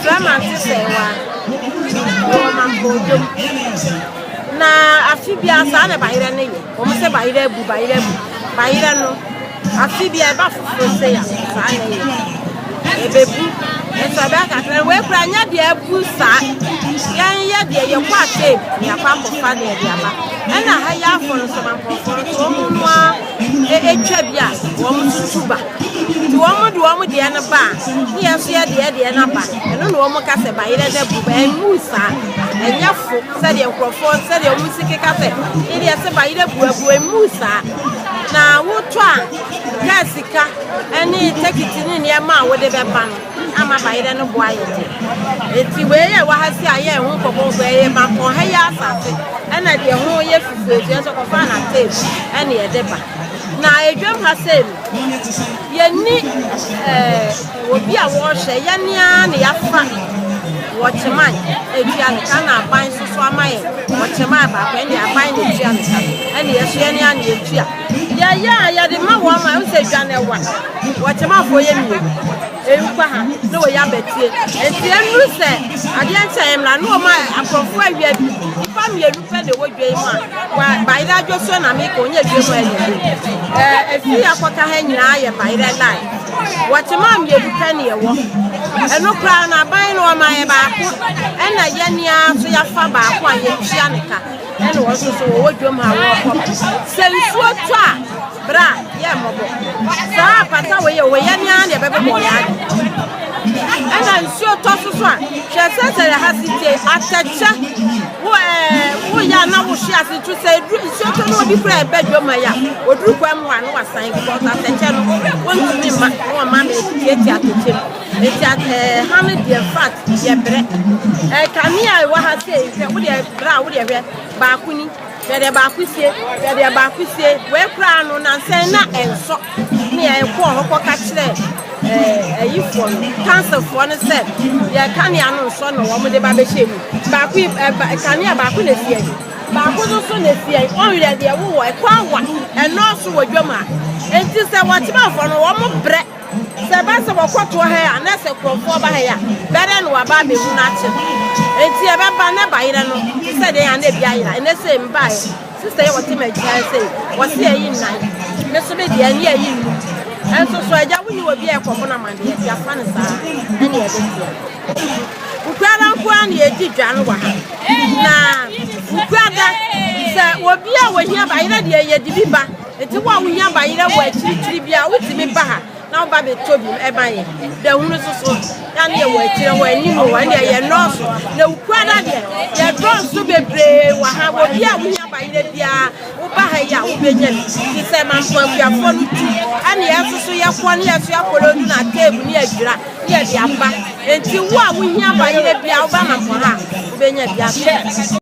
Yɛfrɛ me Ante Sɛɛwa. Mewɔ Mampɔn-Dwom. Na afe biara saa na bayerɛ no yɛ. Wɔn sɛ bayerɛ abu, bayerɛ abu. Bayerɛ no, afe biara ɛba foforɔ sei a, saa na ɛyɛ. Ɛbɛbu. Nso ɛbɛyɛ kakra. Wei koraa nyɛ deɛ abu saa. Yɛn yɛ deɛ yɛkɔ ateep na yɛakɔ akɔfa deɛ de aba. Ɛna ha yi afɔ no nso Mampɔnfoɔ nso wɔn noa ɛtwa bi a wɔn nso tu ba. Nti wɔn de wɔn deɛ no ba a, ne yɛn nso yɛde yɛn deɛ no aba. Ɛno na wɔn ka sɛ bayerɛ no abu, ba ɛmmu saa. Ɛnyɛ fo sɛdeɛ nkurɔfoɔ sɛdeɛ wɔn si keka sɛ ne deɛ sɛ bayerɛ bu abu, ɛmmu saa. Na wotɔ a, kaa sika ne tekiti ne nneɛma a wode bɛba no ama bayerɛ no bo ayɛ den. Nti wei yɛ wɔ ha si a yɛ ɛho nkɔkɔnkɔ ɛyɛ mampɔn ha yi asase ɛna deɛ ho yɛ fufuo nti yɛn nso kɔfa na tape ɛne yɛde ba. Na edwam ha sei no, yɛnni eh, obi a wɔrehwɛ, yɛn ara na yɛafa wɔkyeman etua ne ka na aban nso so ama yɛn wɔkyeman baako ɛne aban na etua ne ka ɛne yɛso yɛn ara na yɛtua. Yɛyɛ a yɛde ma wɔn ma ɛho sɛ dwa no ɛwa wɔkyemanfoɔ yɛ mmienu nkɔ ha na wɔyɛ abatie nti ɛnuru sɛ adeɛ nkyɛn mmra na wɔn akorɔmfoɔ awia bi nipa mmienu pɛ na ɛwɔ dwa yi mu a wa bayerɛ adwosuo na meka ɔnyɛ dwa mu ɛnyɛ ɛɛ efi akɔka ha nyinaa yɛ bayerɛ line wɔte maa mmienu pɛ na ɛwɔ ɛno koraa na aban no ɔma yɛ baako ɛna yɛ nea so yɛafa baako a yɛtua ne ka ɛna wɔn nso so wɔwɔ dwam ha wɔrekɔ sɛ nsuo tɔ a Bra, yɛ mmɔbɔ. Saa apata wei yɛ wɔ yɛn ara na yɛbɛbobɔ yɛn ade. Ɛna nsuo tɔ so so a, hwɛ sɛ sɛ ha si tie atɛkyɛ wo ɛɛ woyɛ a na wohwe ase nso sɛ edu nsuo tɔ na obi kura ɛbɛ dwom ha yi a oduru kwan mu a na wasan because atɛkyɛ no wɔntumi mma na wɔma ma tietie atɛkyɛ mu nti ɛɛ ha no deɛ fact yɛ brɛ ɛɛ kanea ɛwɔ ha sɛ hwɛ wodeɛ brɛ a wodeɛ hwɛ baako ni. Hwɛ deɛ baako sie, hwɛ deɛ baako sie. Wei koraa no, nansa na ɛnsɔ. Ne yɛn kɔɔ hɔ kɔka kyerɛ ɛɛ ayifoɔ no, kanselfoɔ no sɛ yɛn kanea no nsɔ na wɔn de ba bɛhyɛ mu. Baako yi ɛba kanea baako na esi yɛn, baako nso so na esi yɛn. Ɔnwerɛ deɛ wowɔ ɛkɔ awa ɛnɔɔso wɔ dwam ha. Nti sɛ wɔkyemafoɔ no wɔn brɛ. Sɛ ɛba sɛ wɔkɔtoɔ ha yi a, na sɛ kurɔfoɔ ba ha yi a, bɛdɛn na wɔaba abɛhu no akye no? Enti ɛbɛba na bayerɛ no te sɛ deɛn a na ebi ayera. Ɛnnɛ sei mebaeɛ, sista yi a ɔte m'akyi ha sei, wɔse ayi nnan, me nso me deɛ ɛne ayi nnum. Ɛnso so agya wonni obi a ɛkɔbɔ no amaneɛ, yɛafa no saa ɛne yɛde teɛ. Wukuada nko ara na yɛdi dwa no wɔ ha. Na wukuada, sɛ obi a wɔhia bayerɛ deɛ yɛde bi ba. Enti wo a wohia bayerɛ wɔ akyirikyiri biara, wotumi ba ha na woba bɛtɔ bi ma yɛn. Dahunu nso so, na ne yɛwɔ akyire hɔ, anim hɔ, ɛnna yɛnnɔɔso. Na Wukuada deɛ, yɛdɔɔso bebree wɔ ha. Obi a wohia bayerɛ biara, woba ha yi a, wobɛnya bi. Nti sɛ Mampong akuafoɔ no tu, ɛnna yɛn nso so yɛkɔ ne yɛn nso yɛakɔloodu no ateebu ne yɛadwira ne yɛde aba. Enti wo a wohia bayerɛ biara, woba Mampong ha a, wobɛnya bi atɔ.